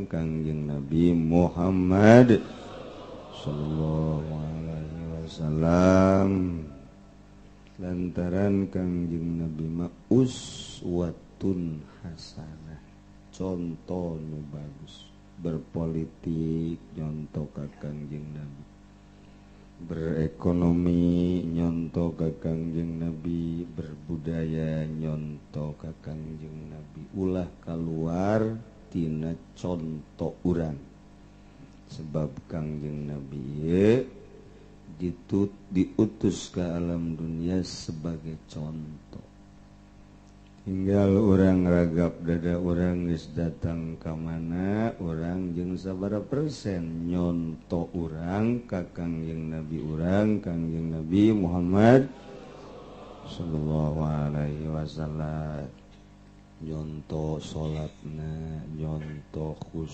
Kangjeng Nabi Muhammad sallallahu alaihi wasallam. Lantaran Kangjeng Nabi mah uswatun hasanah, contoh nu bagus. Berpolitik nyonto ka Kangjeng Nabi, berekonomi nyonto ka Kangjeng Nabi, berbudaya nyonto ka Kangjeng Nabi. Ulah keluar tina contoh urang, sebab Kangjeng Nabi ieu diutus ke alam dunia sebagai contoh. Tinggal orang ragap dada orang geus datang ka mana, orang jeung sabaraha persen nyonto urang ka Kangjeng Nabi urang, Kangjeng Nabi Muhammad sallallahu alaihi wasallam. Nyonto salatna, nyonto khusyuk.